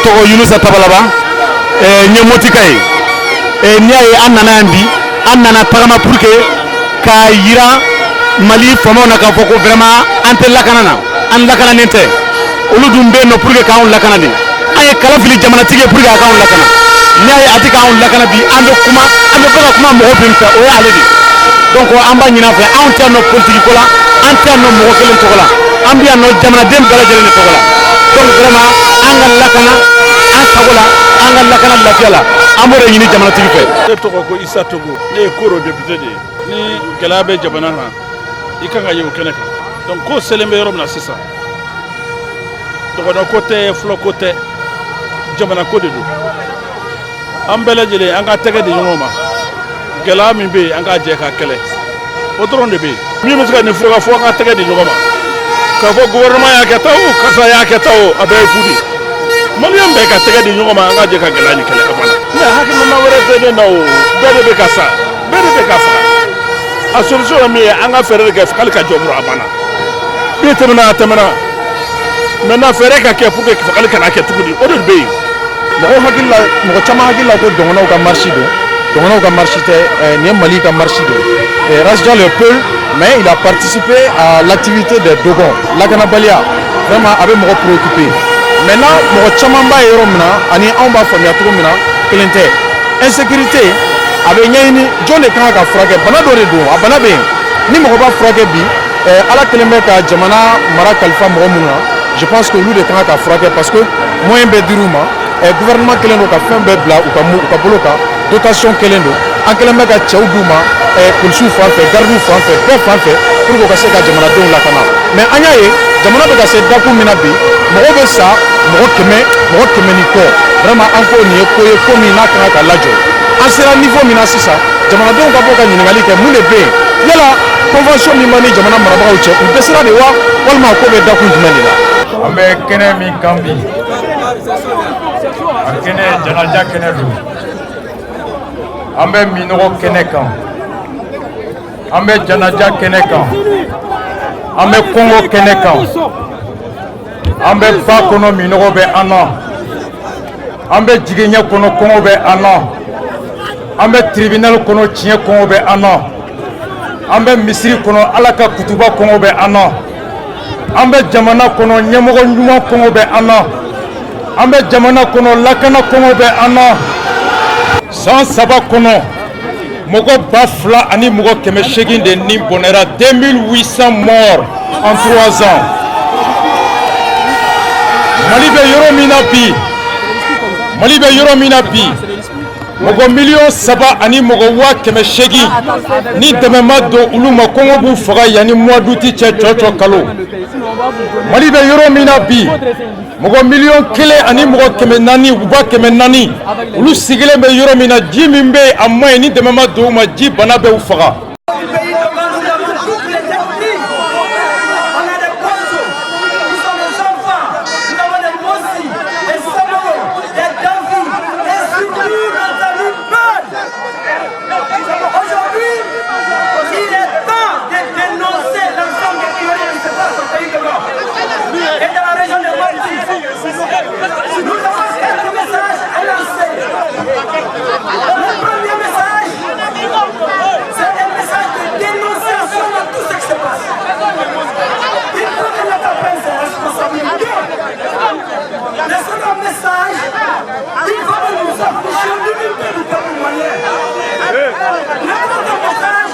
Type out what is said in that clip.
Tɔgɔ Yunusa Tabalaba, n ye Motika ye. N'i y'a ye an nana yan bi, an nana tagama pour que k'a yira Mali faamaw na k'a fɔ ko vraiment an tɛ lakana na, an lakananen tɛ. Olu dun bɛ yen nɔ pour que k'anw lakana de. An ye kala fili jamanatigi ye pour que a k'anw lakana. N'i y'a ye a tɛ k'anw lakana bi, an bɛ kuma, an bɛ bɔ ka kuma mɔgɔ min fɛ, o ye ale de. Donc an b'a ɲini a fɛ, anw tɛ yan nɔ politique ko la, an tɛ yan nɔ mɔgɔ kelen tɔgɔ la, an bɛ yan nɔ jamanaden bɛɛ lajɛlen de tɔgɔ la. Donc vraiment an ka lakana an sago la, an ka lakana lafiya la, an b'o de ɲini jamanatigi fɛ. Ne tɔgɔ ko Isa Togo, ne ye Koro député de ye. Ni gɛlɛya bɛ jamana kan, i kan ka ye o kɛnɛ kan. Donc ko selen bɛ yɔrɔ min na sisan, dɔgɔnɔ ko tɛ, fɔlɔ ko tɛ, jamana ko de don. An bɛɛ lajɛlen, an ka tɛgɛ di ɲɔgɔn ma. Gɛlɛya min bɛ yen, an k'a jɛ k'a kɛlɛ, o dɔrɔn de bɛ yen. Min bɛ se ka nin furakɛ, fo an ka tɛgɛ di ɲɔgɔn ma. K'a fɔ gouvernement y'a kɛ tan o, karisa y'a kɛ tan o, a bɛɛ ye fu de ye. Maliyɛn bɛɛ ka tɛgɛ di ɲɔgɔn ma, an ka jɛ ka gɛlɛya nin kɛlɛ, a banna. Mais hakilina wɛrɛ tɛ ne na o. Bɛɛ de bɛ ka sa, bɛɛ de bɛ ka faga. A solution ye min ye, an ka fɛɛrɛ de kɛ fagali ka jɔ dɔrɔn, a banna. Min tɛmɛna, a tɛmɛna. Maintenant, fɛɛrɛ ka kɛ pour que fagali kana kɛ tuguni, o de bɛ yen. Mɔgɔw hakili la, mɔgɔ caman hakili la ko dɔgɔnɔw ka marche don. Dɔgɔnɔw ka marche tɛ, nin ye Mali ka marche don. Ras Dial est Peul, mais il a participé à l'activité des Dogons. Lakanabaliya, vraiment, a bɛ mɔgɔ préoccupé. Maintenant, mɔgɔ caman b'a ye yɔrɔ min na ani anw b'a faamuya cogo min na, kelen tɛ. Insécurité a bɛ ɲɛɲini, jɔn de kan ka furakɛ? Bana dɔ de don, a bana bɛ yen. Ni mɔgɔ b'a furakɛ bi, Ala kelen bɛ ka jamana mara kalifa mɔgɔ minnu na, je pense que olu de kan ka furakɛ, parce que moyen bɛɛ dir'u ma. Gouvernement kɛlen don ka fɛn bɛɛ bila u ka bolo kan, dotation kɛlen don, an kɛlen bɛ ka cɛw d'u ma, polisiw fan fɛ, gardiw fan fɛ, bɛɛ fan fɛ, pour que u ka se ka jamanadenw lakana. Mais an y'a ye jamana bɛ ka se dakun min na bi, mɔgɔw bɛ sa, mɔgɔ 100, mɔgɔ 100 ni kɔ. Vraiment, an ko nin ye ko ye, ko min n'a kan ka lajɔ. An sera niveau min na sisan, jamanadenw ka bɔ ka ɲininkali kɛ: mun de bɛ yen? Yala convention min b'an ni jamana marabagaw cɛ, u dɛsɛra de wa, walima ko bɛ dakun jumɛn de la? An bɛ kɛnɛ min kan bi, a kɛnɛ janaja kɛnɛ don. An bɛ minɔgɔ kɛnɛ kan, an bɛ janaja kɛnɛ kan, an bɛ kɔngɔ kɛnɛ kan, an bɛ ba kɔnɔ, minɔgɔ bɛ an na, an bɛ jigiɲɛ kɔnɔ, kɔngɔ bɛ an na, an bɛ tribunal kɔnɔ, tiɲɛ kɔngɔ bɛ an na, an bɛ misiri kɔnɔ, Ala ka kutuba kɔngɔ bɛ an na, an bɛ jamana kɔnɔ, ɲɛmɔgɔ ɲuman kɔngɔ bɛ an na, an bɛ jamana kɔnɔ, lakana kɔngɔ bɛ an na. San 3 kɔnɔ, mɔgɔ 2800 de ni bɔnɛra, 2800 morts en 3 ans. Mali bɛ yɔrɔ min na bi, Mali bɛ yɔrɔ min na bi, mɔgɔ 3 180 000, ni dɛmɛ ma don olu ma, kɔngɔ b'u faga yanni mois d'août cɛ, cɔcɔ kalo. Mali bɛ yɔrɔ min na bi, mɔgɔ 1 140 000, 400 000, olu sigilen bɛ yɔrɔ min na, ji min bɛ yen, a ma ɲi. Ni dɛmɛ ma don u ma, ji bana bɛ u faga. Pays Dogon, nous avons toutes les ethnies. On a des Konso, nous sommes des enfants, nous avons des Mossi, des Samogo, des Danvi et surtout nos amis Peuls. Aujourd'hui, il est temps de dénoncer l'ensemble des tueries qui se passent au pays Dogon et dans la région de Mopti. Nous avons quatre messages à lancer. Le premier message, c'est un message de dénonciation de tout ce qui se passe. Il faut que l'État prenne ses responsabilités. Le second message, il faut que nous affichions l'unité du peuple malien. Le troisième message,